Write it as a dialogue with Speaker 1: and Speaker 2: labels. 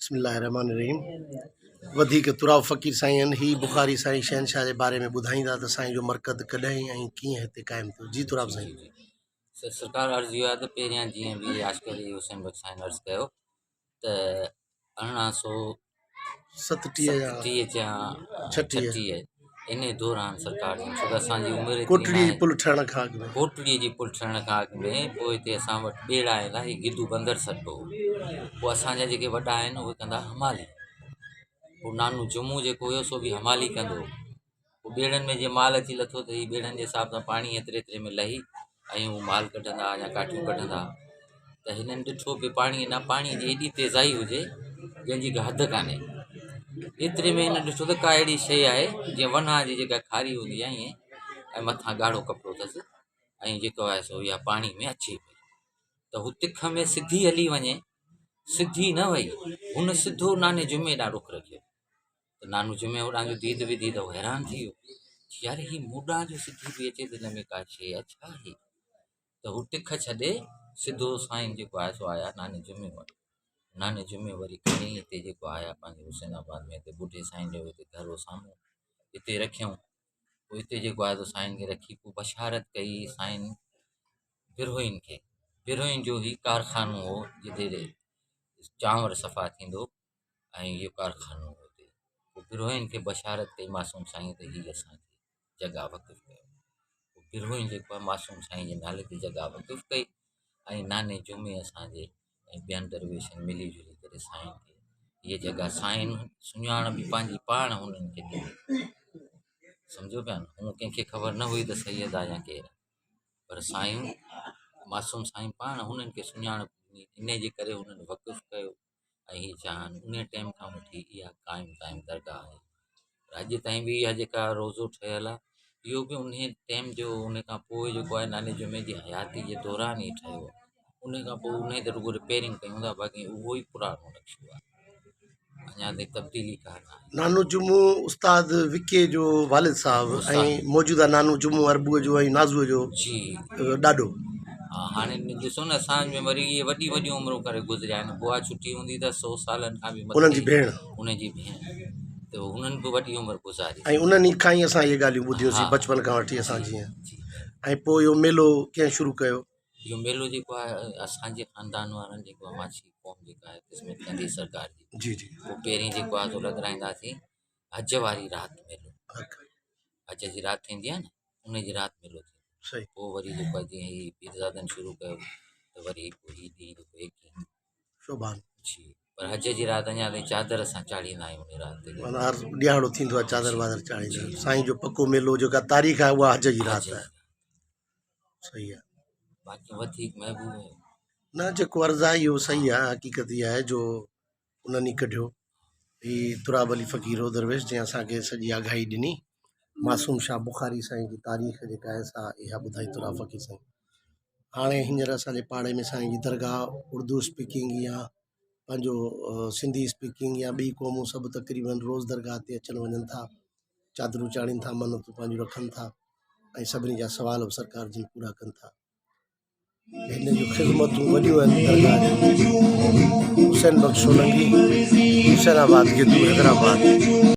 Speaker 1: بسم الله الرحمٰن الرحيم وڌيڪ تراب فقير سائين آهن هي بخاري سائين شهنشاهه جي باري ۾ ٻڌائيندا ته سائين جو مرقد ڪڏهن ۽ ڪيئن هتي قائم ٿيو جي تراب سائين.
Speaker 2: سرڪار عرض اهو آهي ته پهريان جيئن به عاشق علي حسين بخش سائين عرض ڪيو ته 1837
Speaker 1: يا
Speaker 2: 36 انهي دوران سرڪار جن ڇو ته اسان جي عمر ايتري
Speaker 1: ڪوٽڙي جي
Speaker 2: ناهي
Speaker 1: پل ٺهڻ کان اڳ ۾.
Speaker 2: ڪوٽڙي جي پل ٺهڻ کان اڳ ۾ پوء هتي اسان وٽ ٻيڙا آيل هي گدو بندر سڏبو هو پوء اسان جا جيڪي وڏا آهن اهي ڪندا حمالي پوء نانو جمعو جيڪو هيو سو به حمالي ڪندو هو پوء ٻيڙن ۾ جيئن مال اچي لٿو ته هي ٻيڙن جي حساب سان پاڻي ايتري ايتري ۾ لهي ۽ هو مال ڪڍندا يا ڪاٺيون ڪڍندا ته هنن ڏٺو پي پاڻي نه پاڻي جي ايڏي تيزائي هجي جنهن جي ڪا حد ڪانهي ايتري ۾ هنن ڏٺو ته ڪا اهڙي شيء آهي جيئن ونها جي جيڪا کاري هوندي آهي ائين ۽ مٿان ڳاڙهو ڪپڙو اٿس ۽ جيڪو آهي سو اها پاڻي ۾ اچي پئي ته هو تک ۾ سڌي هلي وڃي سڌي نه وئي هن سڌو ناني جمعي ڏانهن رخ رکيو ته نانو جمعي هوڏانهن جو ديد وڌي ته هو حيران ٿي ويو چي يار هي مون ڏانهن جو سڌي پئي اچي ته هن ۾ ڪا شيء آهي ڇا آهي ته هو ٽک ڇڏي سڌو سائين جيڪو آهي سو آيا ناني جمعي وٽ ناني جمعي وري کڻي هتي جيڪو آيا پنهنجي حسين آباد ۾ هتي ٻڍي سائين جو هتي گهر هو سامهون هتي رکيائون پوء هتي جيڪو آهي سو سائين کي رکي پوء بشارت ڪئي سائين بروهين کي بروهين جو هي ڪارخانو هو جتي چانور صفا ٿيندو ۽ اهو ڪارخانو هو اتي پوء بروهين کي بشارت ڪئي معصوم سائين ته هي اسان کي جڳهه وقف ڪيو پوء بروهين جيڪو آهي معصوم سائين جي نالي تي جڳهه وقف ڪئي ۽ ناني جمعي اسان جي ۽ ٻين درويشن ملي جلي ڪري سائين کي هيء جڳهه سائين سڃاڻ به پنهنجي پاڻ هنن کي ڏني سمجهو پيا نه هونء ڪنهن کي خبر نه هئي ته سيد آ يا ڪير آ پر سائين معصوم سائين پاڻ هنن کي سڃاڻپ ڏني انهي جي ڪري هنن وقف ڪيو ۽ هي جهان انهيء ٽيم کان وٺي اها قائم دائم درگاهه آهي. پر اڄ تائين به اها جيڪا روضو ٺهيل آهي، اهو به انهيء ٽيم جو ان کان پوء جيڪو آهي ناني جمعي جي حياتي جي دوران ئي ٺهيو آهي. ان کان پوء انهيء تي رڳو رپيئرنگ ڪيون ٿا باقي اهو ئي پراڻو نقشو آهي. اڃا تائين تبديلي ڪانه آئي.
Speaker 1: نانو جمعو استاد وڪي جو والد صاحب ۽ موجوده نانو جمعو اربوء جو ۽ نازوء جو
Speaker 2: جي
Speaker 1: ڏاڏو.
Speaker 2: ها هاڻي ڏسو نه اسان ۾ وري اهي وڏي وڏيون عمرون ڪري گذريا آهن بوا ڇٽي هوندي ته سو سالن کان به مٿي
Speaker 1: انهن جي ڀيڻ
Speaker 2: انهن جي ڀيڻ ته انهن به وڏي عمر گذاري
Speaker 1: ۽ انهن ئي کان ئي اسان اهي ڳالهيون ٻڌيون سين بچپن کان وٺي اسان جيئن ۽ پوء اهو ميلو ڪنهن شروع ڪيو؟
Speaker 2: اهو ميلو جيڪو آهي اسان جي خاندان وارن جيڪو آهي ماڇي قوم جيڪا آهي قسمت ڪندي سرڪار جي
Speaker 1: جي جي
Speaker 2: پوء پهرين جيڪو آهي سو لڳرائينداسين حج واري رات ميلو حج جي رات ٿيندي آهي نه ان جي رات ميلو ٿيندو
Speaker 1: صحيح
Speaker 2: پوء وري جيڪو آهي جيئن هي پيرزادن شروع ڪيو ته وري پوء هي ڏينهن جيڪو ايڪيهه
Speaker 1: شوڀان
Speaker 2: جي پر حج جي رات اڃا تائين چادر اسان چاڙهيندا آهيون ان رات تي
Speaker 1: معنيٰ هر ڏيهاڙو ٿيندو آهي چادر وادر چاڙهيندا آهيون سائين جو پڪو ميلو جيڪا تاريخ آهي اها حج جي رات آهي صحيح آهي
Speaker 2: باقي وڌيڪ محبوب
Speaker 1: نه جيڪو عرض آهي اهو صحيح آهي حقيقت اها آهي جو انهن ئي ڪڍيو. هي تراب علي فقير هو درويش جنهن اسان کي سڄي آگاهي ڏني. معصوم شاهه بخاري سائين جي تاريخ جيڪا آهي سا اها ٻڌائي تراب فقير سائين. هاڻي هينئر اسان جي پاڙي ۾ سائين جي درگاهه اردو اسپيڪنگ يا پنهنجو سنڌي اسپيڪنگ يا ٻي قومون سڀ تقريبن روز درگاهه تي اچن وڃن ٿا چادرون چاڙهين ٿا منتون پنهنجون رکن ٿا ۽ سڀني جا سوال به سرڪار جن پورا ڪن ٿا. هن جون خدمتون وڏيون آهن درگاهه جون. حسين بخش سولنگي، حسين آباد گدو، حيدرآباد.